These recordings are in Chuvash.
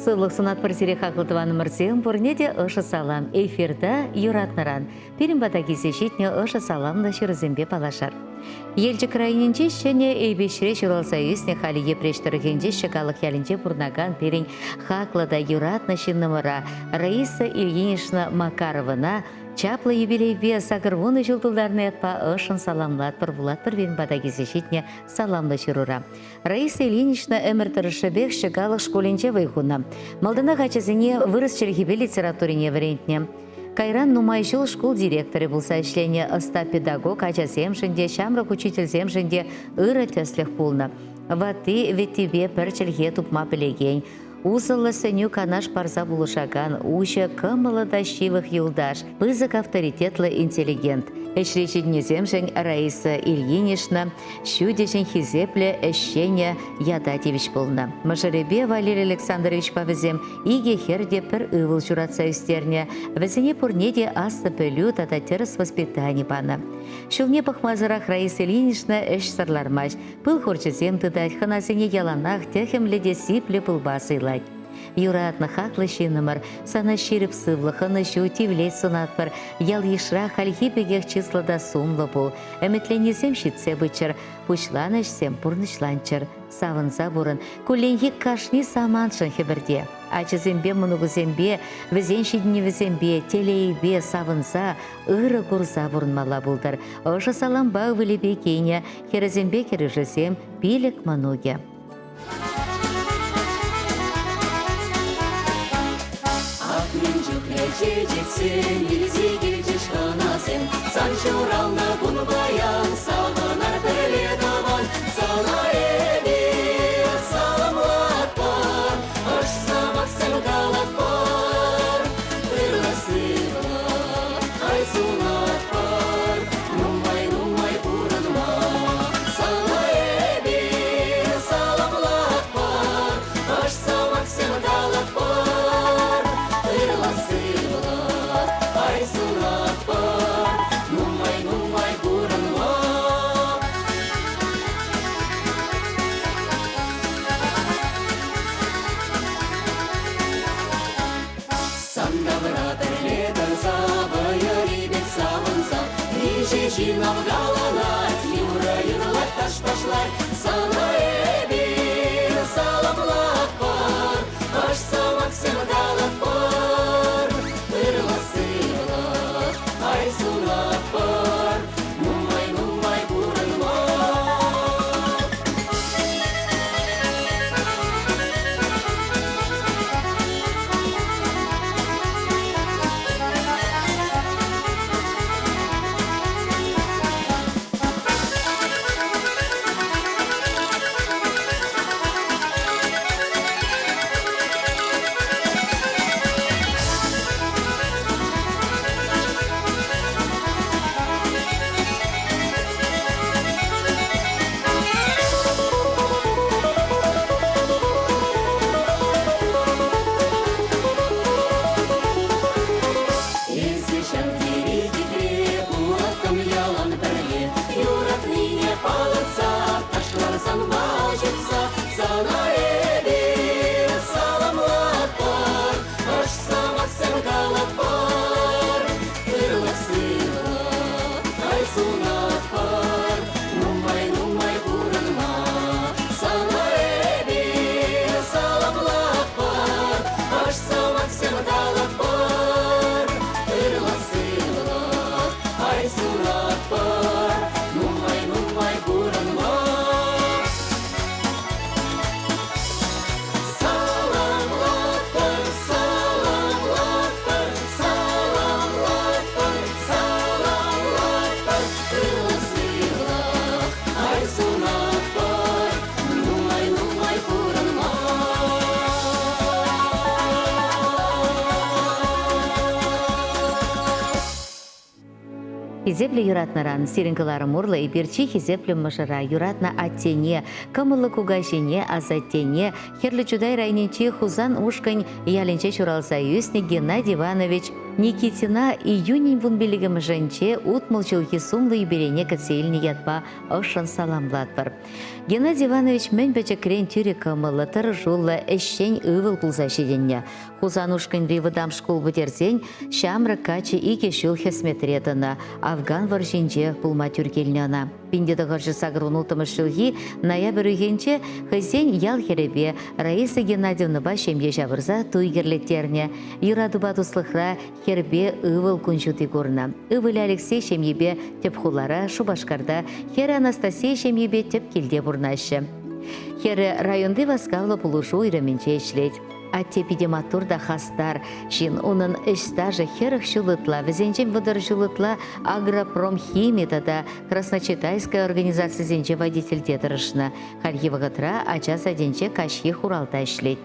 Сывлӑх сунатпӑр сире хаклӑ тӑванӑмӑрсем, пурне те ӑшӑ салам. Эфирта юратнӑран пирӗн пата килсе ҫитнӗ ӑшӑ саламлӑ ҫырусемпе паллашар. Елчӗк районӗнчи Ҫӗнӗ Эйпеҫре ҫуралса ӳснӗ халӗ Йӗпреҫ тӑрӑхӗнчи Ҫӑкалӑх ялӗнче пурӑнакан пирӗн хаклӑ та юратнӑ ҫыннӑмӑра Раиса Ильинична Макаровӑна чаплӑ юбилейпе 80 ҫул тултарнӑ ятпа ӑшшӑн саламлатпӑр, вулатпӑр пирӗн пата килсе ҫитнӗ саламлӑ ҫырура. Раиса Ильинична ӗмӗр тӑрӑшшӗпех Ҫӑкалӑх шкулӗнче вӑй хунӑ. Малтанах ачасене вырӑс чӗлхипе литературине вӗрентнӗ. Кайран нумай ҫул шкул директорӗ пулса ӗҫленӗ ӑста педагог ачасемшӗн те, ҫамрӑк учительсемшӗн те ырӑ тӗслӗх пулнӑ. Ватти-вӗттипе пӗр чӗлхе тупма пӗлекен, усӑллӑ сӗнӳ-канаш парса пулӑшакан уҫӑ, кӑмӑллӑ та ҫывӑх юлташ, пысӑк авторитетлӑ интеллигент. Ӗҫри ҫитӗнӳсемшӗн Раиса Ильинична ҫутӗҫӗн хисеплӗ ӗҫченӗ ята тивӗҫ пулнӑ. Мӑшӑрӗпе Валерий Александровичпа вӗсем икӗ хӗр те пӗр ывӑл ҫуратса ӳстернӗ. Вӗсене пурне те аслӑ пӗлӳ тата тӗрӗс воспитани панӑ. Ҫулне пӑхмасӑрах Раиса Ильинична ӗҫсӗр лармасть, Пыл хурчӗсем тытать, хӑнасене яланах тӗхӗмлӗ те сиплӗ пылпа сӑйлать. Юратнӑ хаклӑ ҫыннӑмӑр, сана ҫирӗп сывлӑх, ӑнӑҫу, тивлет сунатпӑр. Ял-йышра хальхи пекех чыслӑ та сумлӑ пул. Ӗмӗтленнисем ҫитсе пыччӑр, пуҫланӑ ӗҫсем пурнӑҫланччӑр. Савӑнса пурӑн, кулленхи кашни самантшӑн хӗпӗрте. Ачасемпе, мӑнукусемпе, вӗсен ҫитӗнӗвӗсемпе, телейӗпе савӑнса, ырӑ курса пурӑнмалла пултӑр. Ӑшӑ салампа ывӑлӗпе кинӗ, хӗрӗсемпе кӗрӳшӗсем, пилӗк мӑнукӗ. Ак мӗн чухлӗ чечексем илсе килчӗҫ хӑнасем, Сан ҫуралнӑ кун паян, савӑнар пӗрле тӑван. Сана эпир саламлатпӑр, ӑш сӑмахсем калатпӑр. Ырлӑх-сывлӑх ай сунатпӑр, нумай-нумай пурӑнма. Сана эпир саламлатпӑр, ӑш сӑмахсем калатпӑр. Ырлӑх-сывлӑх ай сунатпӑр, нумай-нумай пурӑнма. Сан тавра пӗрле тӑрса, вӑйӑри пек савӑнса, миҫе ҫын авкаланать, юрӑ юрлать, таш ташлать. Сана эпир саламлатпӑр, ӑш сӑмахсем калатпӑр. Ырлӑх-сывлӑх ай сунатпӑр, нумай-нумай пурӑнма. Эсӗ ҫав тери хитре, пулаттӑм ялан пӗрле. Юратнине палӑртса, ташларсан ҫупса, сана эпир саламлатпӑр, ӑш сӑмахсем калатпӑр. Ырлӑх-сывлӑх ай сунатпӑр, нумай-нумай пурӑнма. Сана эпир саламлатпӑр, ӑш сӑмахсем калатпӑр. Ырлӑх-сывлӑх ай сунатпӑр, нумай-нумай пурӑнма. Саламлатпӑр, саламлатпӑр, саламлатпӑр, саламлатпӑр, ырлӑх-сывлӑх ай сунатпӑр, нумай-нумай пурӑнма. Хисеплӗ юратнӑран сирӗн кӑларӑм урлӑ эпир чи хисеплӗ мӑшӑра, юратнӑ аттене, кӑмӑллӑ кукаҫине, асаттене, Хӗрлӗ Чутай районӗнчи Хусан ушкӑнь ялӗнче ҫуралса ӳснӗ Геннадий Иванович Никитина июнӗн вунпиллӗкмӗшӗнче 60 ҫулхи сумлӑ юбилейне кӗтсе илнӗ ятпа ӑшшӑн саламлатпӑр. Геннадий Иванович мӗн пӗчӗкрен тӳрӗ кӑмӑллӑ, тӑрӑшуллӑ, ӗҫчен ывӑл пулса ҫитӗннӗ. Хусан ушкӑнри вӑтам шкул пӗтерсен ҫамрӑк каччӑ икӗ ҫул хӗсметре тӑнӑ, Афган вӑрҫинче пулма тӳр килнӗ ӑна. 1986 ҫулхи ноябрь уйӑхӗнче хӑйсен ял хӗрӗпе Раиса Геннадьевнӑпа ҫемье ҫавӑрса туй кӗрлеттернӗ. Юратупа туслӑхра хӗрпе ывӑл кун ҫути курнӑ. Ывӑлӗ Алексей ҫемйипе тӗп хулара, Шупашкарта, хӗрӗ Анастасия ҫемйипе тӗп килте пурӑнаҫҫӗ. Хӗрӗ районти васкавлӑ пулӑшу уйрӑмӗнче ӗҫлет. Атте питӗ маттур та хастар ҫын. Унӑн ӗҫ стажӗ 40 ҫул ытла, вӗсенчен 30 ҫул ытла агропромхими тата Красночетайская организацисенче водительте тӑрӑшнӑ. Хальхи вӑхӑтра ача садӗнче каҫхи хуралта ӗҫлет.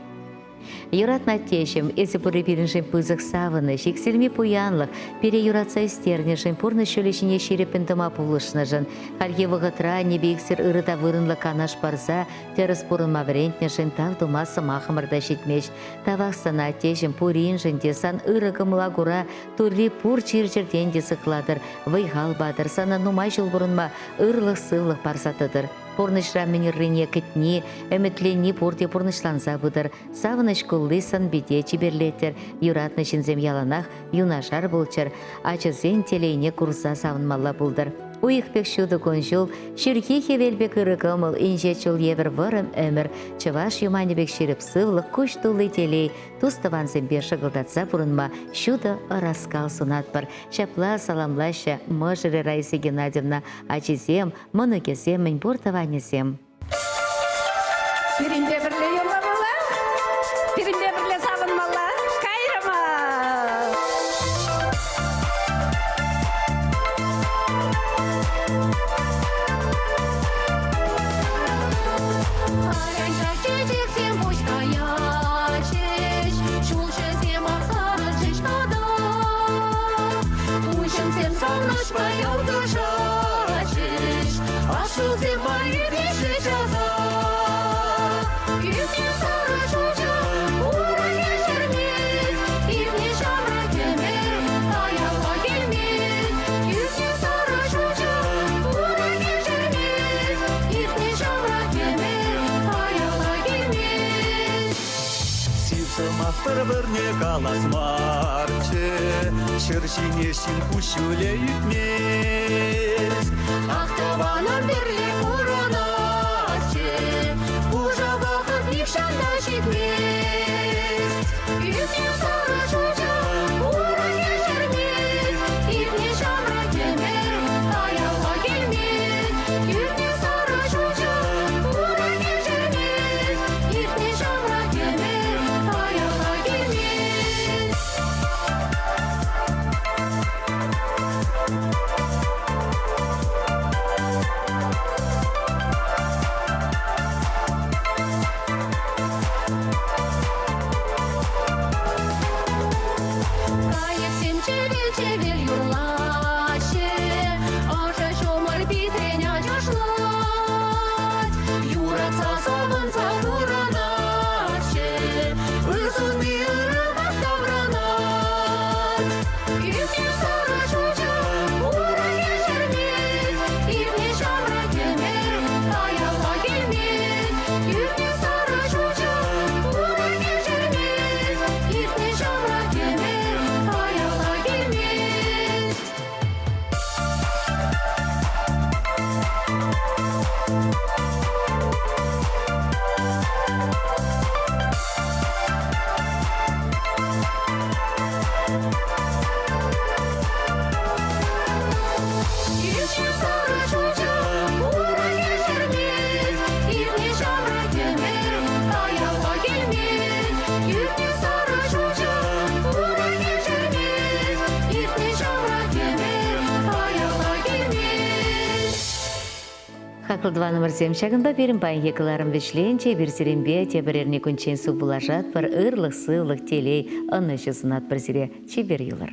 Юратнӑ аттеҫӗм, эсӗ пурри пирӗншӗн пысӑк савӑнӑҫ, иксӗлми пуянлӑх, пире юратса ӳстернӗшӗн, пурнӑҫ ҫулӗ ҫине ҫирӗппӗн тӑма пулӑшнӑшӑн, хальхи вӑхӑтра аннепе иксӗр ырӑ та вырӑнлӑ канаш парса тӗрӗс пурӑнма вӗрентнӗшӗн тав тума сӑмахӑмӑр та ҫитмест. Тавах сана, аттеҫӗм, пуриншӗн те сан ырӑ кӑмӑла кура Турри пур чир-чӗртен те сыхлатӑр, вӑй-хал патӑр, сана нумай ҫул пурӑнма ырлӑх-сывлӑх парса тӑтӑр. Пурнӑҫра мӗн ыррине кӗтни, ӗмӗтленни пурте пурнӑҫланса пытӑр. Савӑнӑҫ кулли сӑн-пите чиперлеттӗр, юратнӑ ҫынсем яланах юнашар пулччӑр, ачасен телейне курса савӑнмалла пултӑр. Уйӑх пек ҫутӑ кун-ҫул, ҫурхи хӗвел пек ырӑ кӑмӑл, инҫет ҫул евӗр вӑрӑм ӗмӗр, чӑваш юманӗ пек ҫирӗп сывлӑх, куҫ тулли телей, тус-тӑвансемпе шӑкӑлтатса пурӑнма ҫутӑ ӑраскал сунатпӑр. Ҫапла саламлаҫҫӗ мӑшӑрӗ Раиса Геннадьевна, ачисем, мӑнукӗсем, мӗнпур тӑванӗсем. Пирӗнпе пӗрле юрламалла, пирӗнпе пӗрле савӑнмалла. Кайрӑмӑр! Ҫак чечексем пуҫ таячӗҫ, ҫулҫӑсем аксарчӗҫ тата. Куҫӑмсем савӑнӑҫпа йӑлкӑшатчӗҫ, ашшусем ӳкеҫҫӗ часах. Ӳкнӗ сарӑ ҫулҫӑ урӑхӗ ҫӗрмест, иртнӗ ҫамрӑк ӗмӗр каялла килмест. Ӳкнӗ сарӑ ҫулҫӑ урӑхӗ ҫӗрмест, иртнӗ ҫамрӑк ӗмӗр каялла килмест. Сив сӑмах пӗр-пӗрне калас марччӗ, Ҫӗр ҫине ҫын куҫҫулӗ ӳкмест. Ах, тӑванӑм пӗрле пурӑнасчӗ, пушӑ вӑхӑт нихҫан та ҫитмест. Ӳкнӗ сарӑ ҫулҫӑ урӑхӗ ҫӗрмест, иртнӗ ҫамрӑк ӗмӗр каялла килмест. Ӳкнӗ сарӑ ҫулҫӑ урӑхӗ ҫӗрмест, иртнӗ ҫамрӑк ӗмӗр каялла килмест. Кайӑксем чӗвӗл-чӗвӗл юрлаҫҫӗ, ӑшӑ ҫумӑр питрен ачашлать. Юратса савӑнса пурӑнаҫҫӗ, ыр сунни ырӑпах таврӑнать. Ӳкнӗ сарӑ ҫулҫӑ урӑхӗ ҫӗрмест, иртнӗ ҫамрӑк ӗмӗр каялла килмест. Ӳкнӗ сарӑ ҫулҫӑ урӑхӗ ҫӗрмест, иртнӗ ҫамрӑк ӗмӗр каялла килмест. Ӳкнӗ сарӑ ҫулҫӑ урӑхӗ ҫӗрмест, иртнӗ ҫамрӑк ӗмӗр каялла килмест. Ӳкнӗ сарӑ ҫулҫӑ урӑхӗ ҫӗрмест, иртнӗ ҫамрӑк ӗмӗр каялла килмест. Хаклӑ тӑванӑмӑрсем, ҫакӑнпа пирӗн паянхи кӑларӑм вӗҫленчӗ. Эпир сирӗнпе тепӗр эрнекунччен сывпуллашатпӑр. Ырлӑх, сывлӑх, телей, ӑнӑҫу сунатпӑр сире. Чипер юлӑр.